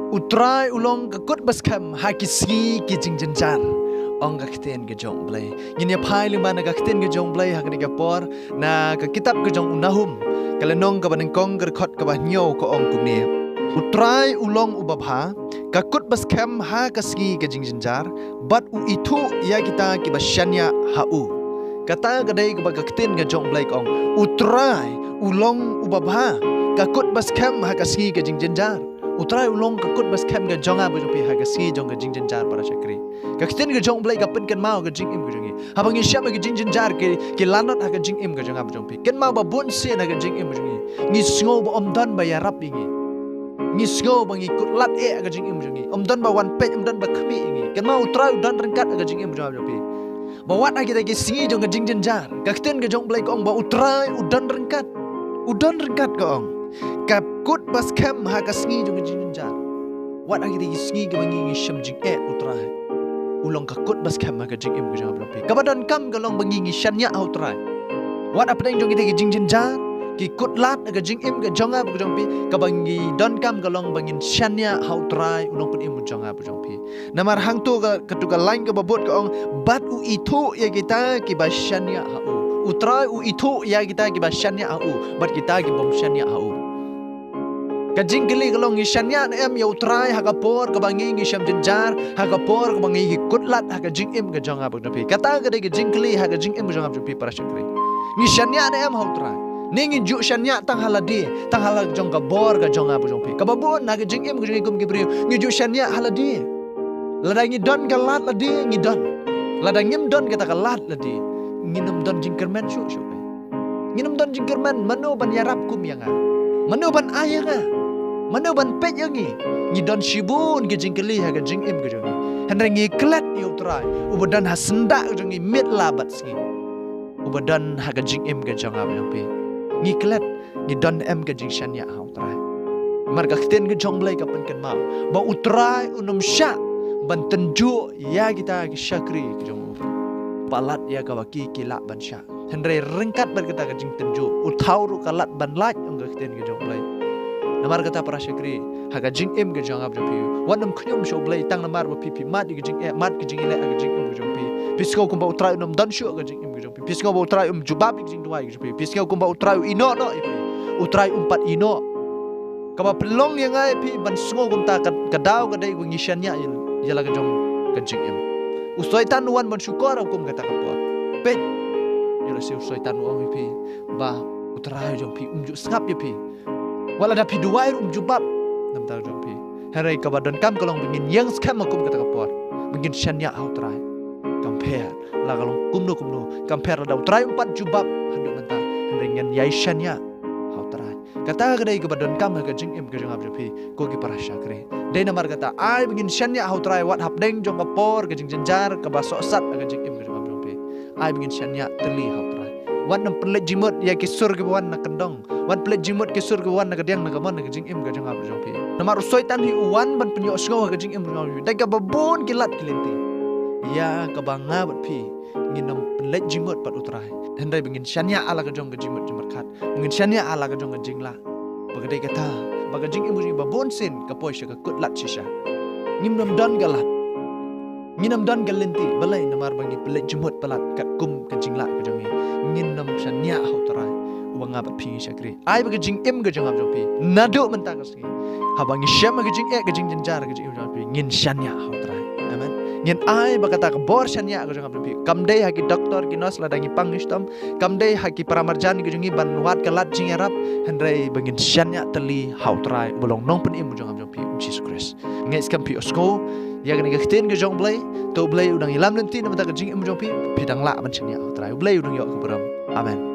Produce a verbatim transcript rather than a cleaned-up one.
U Trai u long ka kut ba skhem ha ki sngi ki jingjynjar, ong ka ktien ka jong U Blei. Ngin ïa phai lyngba na ka ktien ka jong U Blei ha kane ka por na ka kitab ka jong u Nahum, ka lynnong kaba nyngkong, ka dkhot kaba hynñiew, ka ong kumne: U Trai u long uba bha, ka kut ba skhem ha ka sngi ka jingjynjar, bad u ithuh ïa kita kiba shaniah ha u. Kata ka dei kaba ka ktien ka jong U Blei ka ong, U Trai u long uba bha, ka kut ba skhem ha ka sngi ka jingjynjar. U Trai u long ka kut ba skhem ka jong nga bad jong phi ha ka sngi jong ka jingjynjar, para shakri. Ka ktien ka jong U Blei ka pynkynmaw ka jingim ka jong ngi. Haba ngi shem ha ka jingjynjar, ki, ki lanot ha ka jingim ka jong nga bad jong phi. Kynmaw ba bun sien ha ka jingim ka jong ngi, ngi sngew ba ym don ba ïarap ïa ngi. Ngi sngew ba ngi kut lad eh ha ka jingim ka jong ngi. Ym don ba wan peit, ym don ba khmih ïa ngi. Kynmaw U Trai u don ryngkat ha ka jingim ka jong nga bad jong phi. Ba wat ha kita ki sngi jong ka jingjynjar, ka ktien ka jong U Blei ka ong ba U Trai u don ryngkat. U don ryngkat, ka ong. Ka kut ba skhem ha ka sngi jong ka jingjynjar. Wat ha kita ki sngi kiba ngi, ngi shem jingeh, U Trai u long ka kut ba skhem ha ka jingim ka jong nga bad jong phi. Kaba donkam ka long ba ngi, ngi shaniah ha U Trai. Wat hapdeng jong kita ki jingjynjar, ki kut lad ha ka jingim ka jong nga bad jong phi, kaba ngi donkam ka long ba ngin shaniah ha U Trai u Nongpynim u jong nga bad jong phi. Namar hangto ka, kato ka lain kaba bud ka ong, bad u ithuh ïa kita kiba shaniah ha u. U Trai u ithuh ïa kita kiba shaniah ha u bad kita ki bym shaniah ha u. Ka jingkylli ka long, ngi shaniah ne em ïa U Trai ha ka por kaba ngi, ngi shem jynjar, ha ka por kaba ngi, ngi kut lad ha ka jingim ka jong nga bad jong phi? Kata ka dei ka jingkylli ha ka jingim ka jong nga bad jong phi, para shakri. Ngi shaniah ne em ha U Trai? Ne ngi ju shaniah tang ha lade, tang ha la jong ka bor ka jong nga bad jong phi? Kaba bun ha ka jingim ka jong ngi kum ki briew, ngi ju shaniah ha lade. Lada ngi don ka lad lade, ngi don. Lada ngim don kata ka lad lade, ngin ym don jingkyrmen shuh shuh. Ngin ym don jingkyrmen, mano ban ïarap kum ïa nga? Mano ban ai ïa nga? Mano ban peit ïa ngi? Ngi don shibun ki jingkylli ha ka jingim ka jong ngi. Hynrei ngi klet ïa U Trai uba don ha syndah ka jong ngi, miet la bad sngi, uba don ha ka jingim ka jong nga bad jong phi. Ngi klet, ngi don em ka jingshaniah ha U Trai? Namar ka ktien ka jong U Blei ka pynkynmaw ba U Trai un ym shah ban tynjuh ïa kita ki shakri ki jong u palat ïa kaba ki, ki lah ban shah. Hynrei ryngkat bad kata ka jingtynjuh, u thaw ruh ka lad ban lait, ong ka ktien ka jong U Blei. Namar kata, para shakri, ha ka jingim ka jong nga bad jong phi, wat nym khñium sha U Blei tang namar ba phi, phi mad ïa ka jingeh, mad ka jingeh ha ka jingim ka jong phi. Phi sngew kumba U Trai un ym don shuh ha ka jingim ka jong phi. Phi sngew ba U Trai um jubab ïa ka jingduwai ka jong phi. Phi sngew kumba U Trai u ïehnoh noh ïa phi. U Trai um pat ïehnoh. Kaba pynlong ïa nga ïa phi ban sngew kumta, ka, ka daw ka dei ba ngi shaniah ïa, ïa la ka jong ka jingim. U Soitan u wan ban shukor ha kum kata ka por. Peit, ïa lade u Soitan u ong ïa phi ba U Trai jong phi um ju sngap ïa phi. Wat lada phi duwai ruh um jubab na ka bynta jong phi. Hynrei kaba donkam ka long ba ngin ïeng skhem ha kum kata ka por, ba ngin shaniah ha U Trai. Kam pher la ka long kumno kumno, kam pher lada U Trai um pat jubab haduh mynta, hynrei ngin ïai shaniah ha U Trai. Kata ka dei kaba donkam ha ka jingim ka jong nga bad jong phi, ko ki para shakri. Dei namar kata, ai ba ngin shaniah ha U Trai wat hapdeng jong ka por ka jingjynjar kaba sohsat ha ka jingim ka jong nga bad jong phi. Ai ba ngin shaniah tylli ha U Trai. Wat nym pynleit jingmut ïa ki sur kiba wan na kyndong. Wat pynleit jingmut ki sur kiba wan na kadiang na kamon na ka jingim ka jong nga bad jong phi. Namar u Soitan hi u wan ban pynïohsngew ha ka jingim ka jong nga bad jong phi da kaba bun ki lad ki lynti. Ïa kaba nga bad phi ngin nym pynleit jingmut bad U Trai, hynrei ba ngin shaniah ha la ka jong ka jingmut jingpyrkhat. Ba ngin shaniah ha la ka jong ka jinglah. Ba ka dei kata ba ka jingim ka jong ngi ba bun sien ka poi sha ka kut lad shisha. Ngim nym don ka lad, ngin nym don ka lynti. Balei? Namar ba ngi pynleit jingmut palat katkum ka jinglah ka jong ngi. Ngin nym shaniah ha U Trai uba nga bad phi ngi shakri. Ai ba ka jingim ka jong nga bad jong phi naduh mynta ka sngi, haba ngi shem ha ka jingeh, ka jingjynjar, ka jingim jong nga bad phi, ngin shaniah ha U Trai. Amen. Ngin ai ba kata ka bor shaniah ka jong nga bad jong phi kam dei ha ki doktor ki nos lada ngi pang ngi shitom. Kam dei ha ki paramarjan ki jong ngi ban wad ka lad jingïarap, hynrei ba ngin shaniah tylli ha U Trai uba long Nongpynim u jong nga bad jong phi, U Jisu Khrist. Ngeit skhem phi ïohsngew ïa kane ka ktien ka jong U Blei. To U Blei u dang ïalam lynti na ka bynta ka jingim jong phi. Phi dang lah ban shaniah ha U Trai. U Blei u dang ïoh ka burom. Amen.